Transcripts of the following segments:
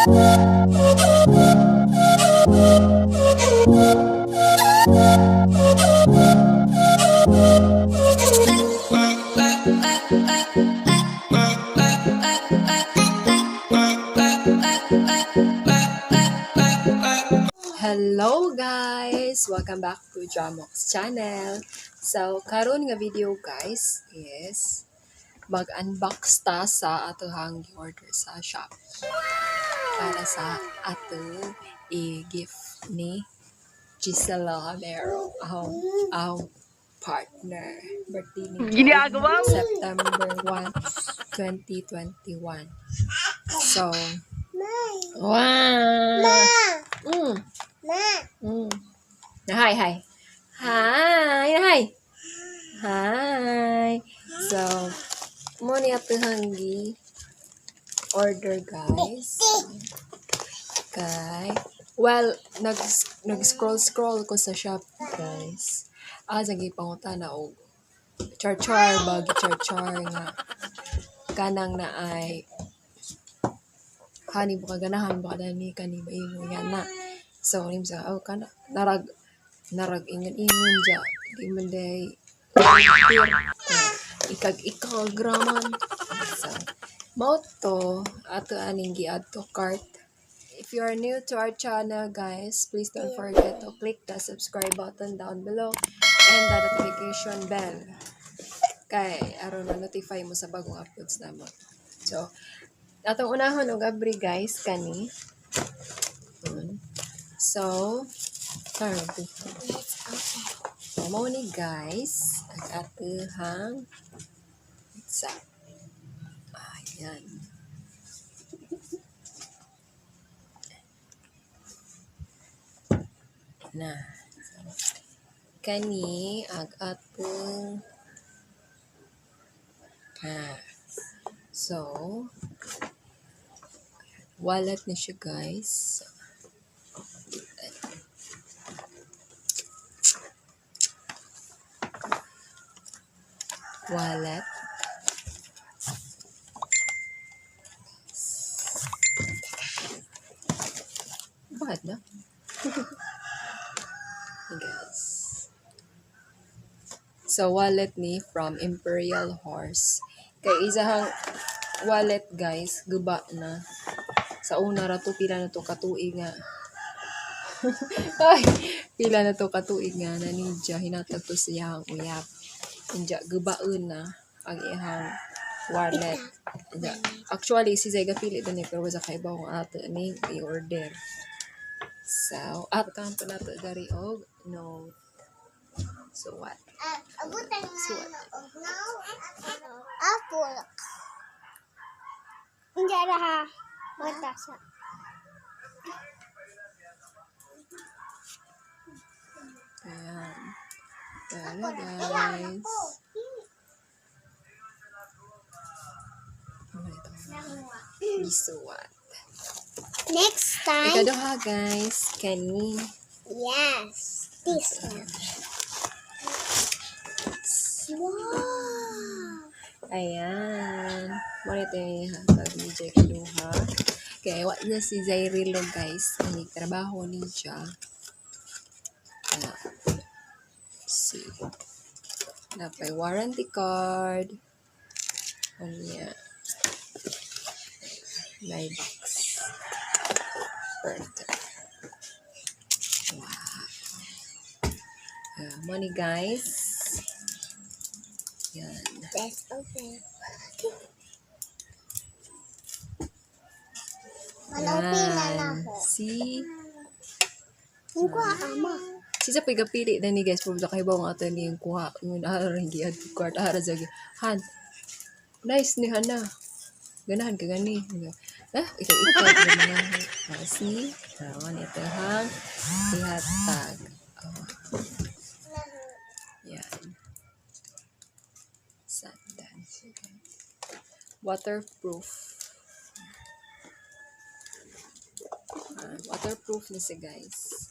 Hello guys! Welcome back to Jamox channel. So, karon nga video guys is mag-unbox ta sa atohang order sa Shopee para sa atong i-gift ni Gisela Romero, ang partner. Birthday ni Ginagawa mo? September 1, 2021. So, wow! Hi, hi. Hi, hi. Hi. So, mao ni atohang gi order guys. Kay, well, nag scroll scroll ko sa shop guys. Ah, sige, pangutana og char char ba, char char nga kanang na ay hani baka ganahan baka dani kani maimo yan na. So, nim sa oh kana narag ingon ingon ja di man day ikag ikag raman. So, mao to ato aning gi-add to cart. If you are new to our channel, guys, please don't forget to click the subscribe button down below and the notification bell. Kay aron ma-notify mo sa bagong uploads namo. So, atong unahon og abri guys kani. Yun. So, karon So, mao ni guys, ang atohang sa ayan. Na. So, kani ang atong ha. So, wallet na siya guys. Wallet. Bakit na? Guys. So, wallet ni from Imperial Horse. Kay isahang wallet guys, guba na. Sa una ra to, pila na to katuig nga. Ay, pila na to katuig nga na nidya hinatag to sa iyang uyab. Inja gubaon na ang iyang wallet. Inja, actually si Zay gapili din eh, pero wala kay ang ato ni i-order. So, at kanto na to dari og note. So what? Abutan nga Suwat. na og no. Apple. Hindi ra ha. Mata sa. Ayan. Ayan guys. Ano ito? Bisuwat. Next time. Ikaduha guys, kani. Yes. This one. Wow. Ayan. Muna ito yung hatag ni Jay Kaduha. Kaya wa na si Zairilo guys. Ang trabaho ni siya. Ah, see. Napay warranty card. Unya. May box. Perfect. Wow. Money guys. Yan. Let's open. Malapit na Yan. na ako. See? Yung kuha ama. Si sa pigapili na ni guys, pabla kay ba ang ato ni yung kuha, yung ara rin giad cart ara sa han. Nice ni Hana. Ganahan ka gani. Ah, ikaw ikaw mga ah, see? Ah, ito hang ihatag. Oh. Yan. Sandan siya guys. Waterproof. Ah, waterproof na siya guys.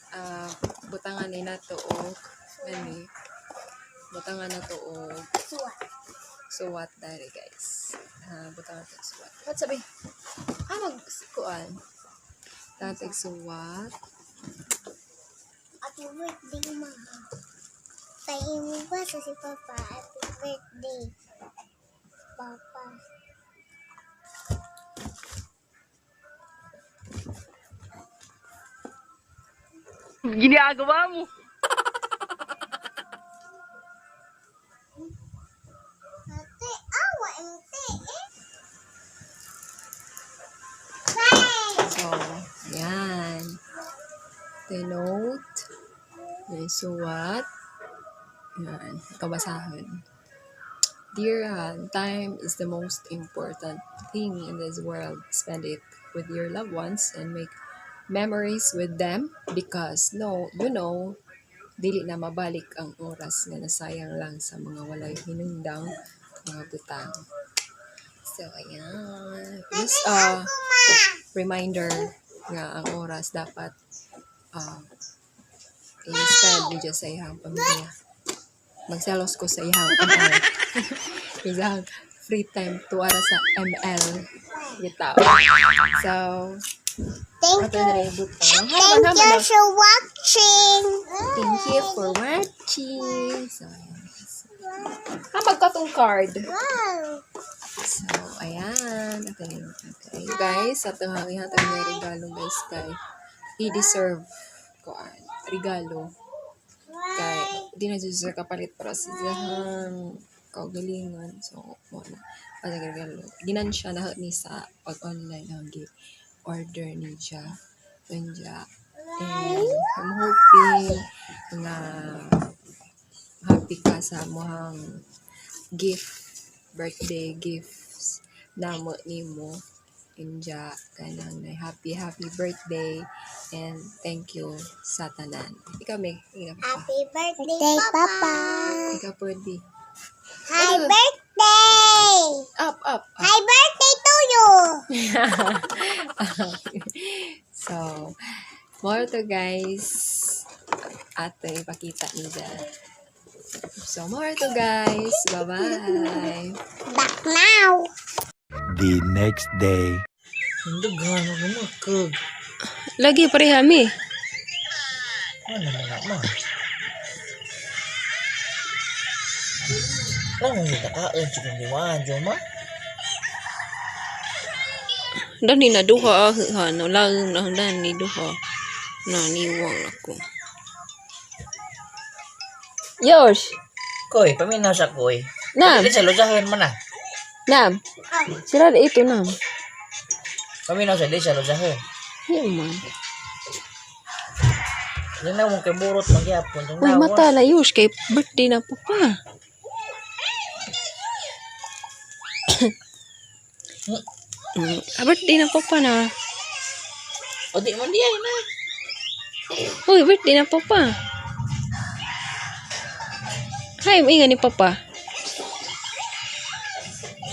Ah, butangan ni nato og ani. Butangan na to og Suwat. Suwat dali, guys. Ah, butang natin suwat. What sabi? Ah, mag kuan. Tatag suwat. Happy birthday, ma. Tayo mo ba sa si Papa? Happy birthday, Papa. Ginagawa mo. Ate, awa, ente, eh. Bye! So, yan. The note. Yung suwat. Yan. Ito basahin. Dear Han, time is the most important thing in this world. Spend it with your loved ones and make memories with them because no, dili na mabalik ang oras nga nasayang lang sa mga walay hinungdang mga butang. So, ayan. Just a reminder nga ang oras dapat i-spend niyo sa iyang pamilya. Magselos ko sa iyang ML. Isang free time tuara sa ML. Bitaw. So, Thank ato you. na rin butang. Thank you for watching. Thank you for watching. So, ayan. Hamag ka tong card. Wow. So, ayan. Okay. Okay. Guys, ato ang ihatag na regalo, guys, kay i-deserve ko an regalo kay di na jud siya kapalit para sa iyang kaugalingon. So, mo na para regalo. Ginan siya na ni sa pag online ang gi order ni siya. Kanya. And I'm hoping nga happy ka sa mohang gift, birthday gifts namo nimo. Inja kanang na happy happy birthday and thank you sa tanan. Ikaw may ikaw pa. Happy birthday, Papa. Ikaw pwede. Happy birthday. Up, up, up. Happy birthday to you. So, more to, guys. Ato ipakita niya. So, more to, guys. Bye-bye. Back now. The next day. Daghan mo gumakag. Lagi pareha mi. Ano man na ma? Ano mo nakaon sa kong liwan, Joma? Dani na duha ah, ha no lang na dani duha. Na niwang ako. Yosh, Koy, paminaw sa koy. Nam, Dili sa lusahan man na. Nam. Sila na ito, Nam. Paminaw sa dili sa lusahan. Hindi man. Yung na mong kay burot magyapon. Yung Uy, nawa. mata na Yosh kay birthday na po pa. Birthday na po pa na. O di man diay na. Uy, birthday na papa. Hi, mainga ni papa.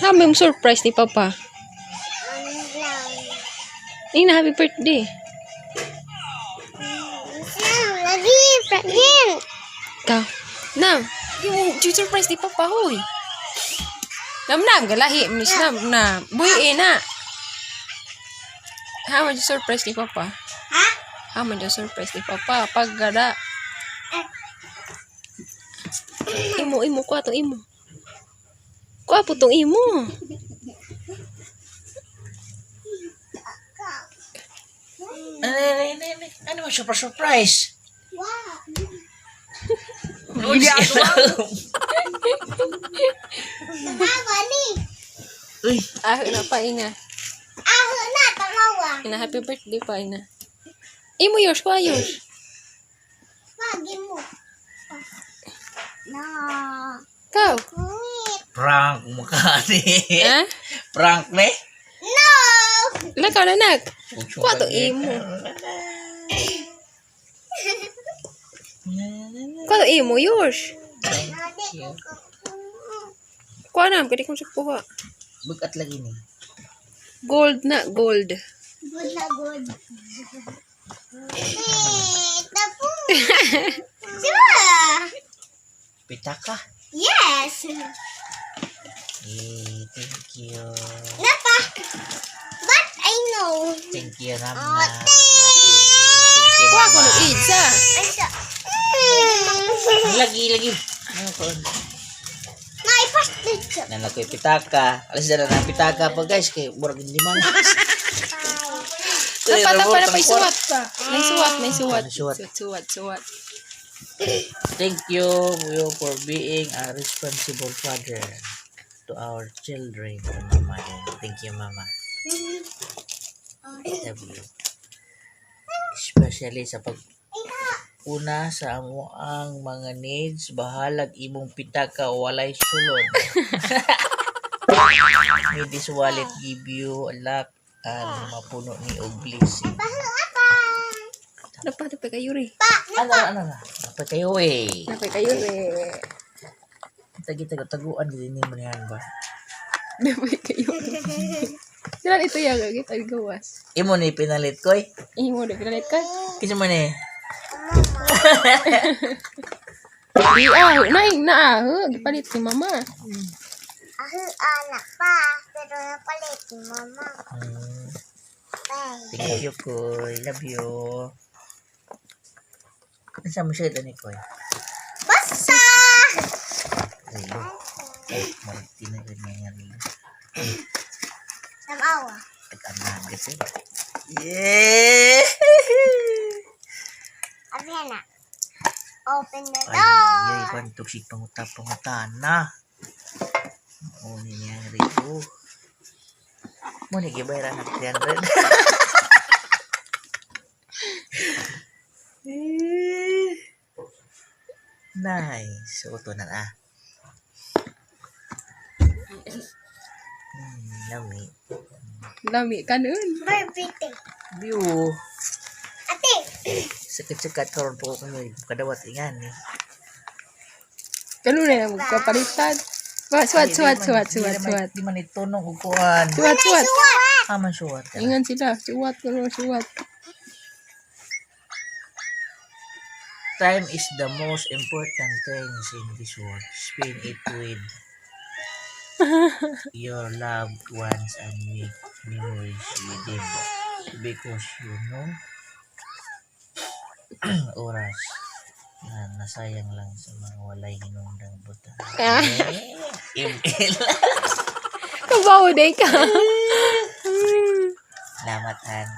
Ha, may surprise ni papa. Ano lang. Ina, happy birthday. Lagi, Franklin. Ikaw. Nam, yung surprise ni papa, huy. Nam, nam, galahi, miss nam, nam. Buhi, eh, na. Ha, man yung surprise ni papa. Ha? Ha, man yung surprise ni papa. Paggada. Imo, imo, kuha tong imo. Kuha po tong imo. Ano, ano, ano, ano, ano man super surprise? Wow. Ginagawa mo. Tamawa ni. Uy, Ah, na pa, ina. Aho na, tamawa. Ina, happy birthday pa, ina. Imo, yours, kuha yours. Wagi mo. No. Ikaw. Wait. prank mo ka ni. Ha? Prank ne? No. Lakaw na, nak. Kuha to imo. Kuha to imo, yours. Thank Kuha na, kaya ko siya kuha. Bugat lagi ni. Gold na, gold. Good na good. Eh, tapo. Diba? Pitaka. Yes. Eh, thank you. Napa! But I know. Thank you, Ramna. Oh, Thank you, Kuha ko Mama. no isa. Ay, sa... Lagi, lagi. Ano ko? Naipastig siya. Nanakoy pitaka. Alis na na pitaka pa guys kay murag hindi man. Napa, napa, napa, suwat pa. May suwat, may suwat. May suwat. Suwat, suwat. Thank you, you for being a responsible father to our children and mama. Thank you, mama. Love you. Especially sa pag una sa amo ang mga needs, bahalag imong pitaka walay sulod. May this wallet give you a luck and mapuno ni og blessing. Napa, napa kayo rin. Ano, ano na? Dapat kayo eh. Napa kayo rin. Tagi-tago-taguan din ni mo niyan ba? Napa kayo rin. Sila ito yung gagit ang gawas. Imo ni pinalit ko eh. Imo na pinalit ka. Kinsa man eh? Di ah, naing na ah. Huh, Gipalit si mama. Ako anak pa, pero napalit ni mama. Bye. Thank you, Koy. Love you. Ano mo siya ni Koy? Basta! Rilo. Oh, marati na rin nga rilo. Namawa. Tag-anahan kasi. Yeah! Abi na. Open the Ay, door. ay, pantok si panguta-pangutana. Oo, niya rilo. Mo ni gibayaran ng 300. Eh. Nice. Uto na ah. Lami. Lami kanun. Barbie. View. Ate! Sakit-sakat karon po ko ngayon. Kadawat ingan eh. Kanun na magkapalitan. Ba, suwat, suwat, suwat, suwat, suwat. Di man itunong og kuan. Suwat, suwat. Aman suwat ka. Ingan sila. Suwat, kuno, suwat. Time is the most important things in this world. Spend it with your loved ones and make memories with them. Because you know, oras na nasayang lang sa mga walay hinungdang buta. ML. Kabaw day ka. Salamat, Han,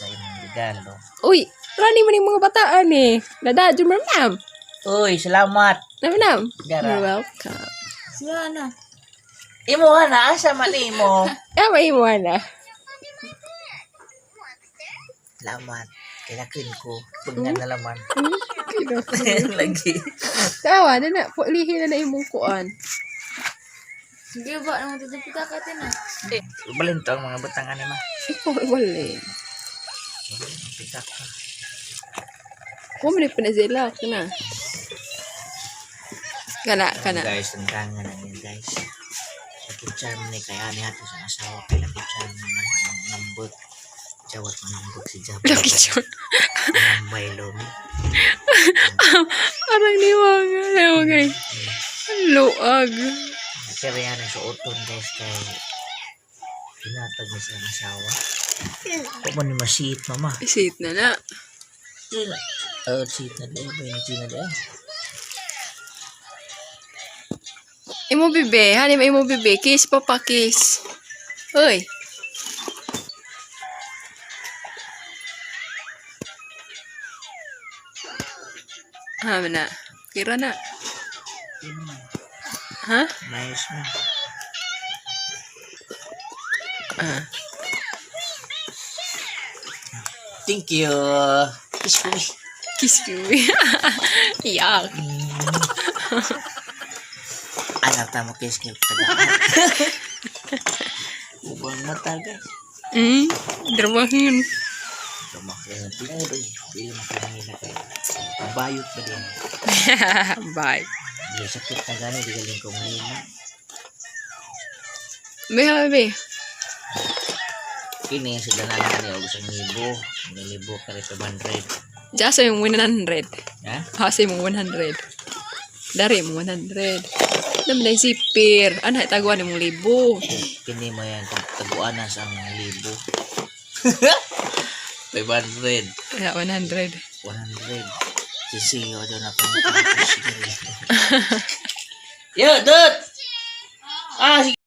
sa imong regalo. Uy, rani man yung mga bataan eh. Dada, jumar ma'am. Uy, salamat. Ma'am, ma'am. Gara. You're welcome. Siya na. Imo na, asa man imo. Ah, may mo na. Salamat. Kailakin ko. Pag nga nalaman. Kino. Lagi. Tawa na na. Pulihin na na imong kuan. Sige ba, nang tutupita ka tin ah. Balin to ang mga batang anima. Ikaw, wala. Pitak pa. Kung man pa na sila, kana. Kana, kana. Guys, tantangan na yun guys. Lucky charm ni kaya ni ato sa asawa kay Lucky charm na nambot. Jawat manambot si Jab. Lucky charm. Nambay lomi. Arang niwang. Ano guys? Luag. Pero yan ang suoton guys kay pinatag ni sa asawa. Huwag mo ni masiit mama. Isit na na. Oh, siit na di. Ba yung na di. Imo bebe, hanim imo bebe, kiss papa kiss. Hoy. Ha na. Kira na. Ha? Nice man. Ah. Thank you. Kiss ko. eh. Kiss you. Yak. Anak tamo kiss ko. Tagaan. Ubang mata guys. Drabahin. Lumaki ang tinuod eh. Dili makahangin na kayo. Bayot ba din? Bye. Di sakit na gani. Di galing ko ngayon. Be, be. Kini sa dananan niya og isang libo. Nilibo ka rin 200. Diya sa yung 100. Ha? Ha, sa yung 100. Dari mo 100. Naman na zipper. Ano, taguan imong libo. Kini mo yan, taguanan sa ang libo. 500. Kaya 100. 100. Sisiyo daw na kung. Yo, dot! Ah, sige.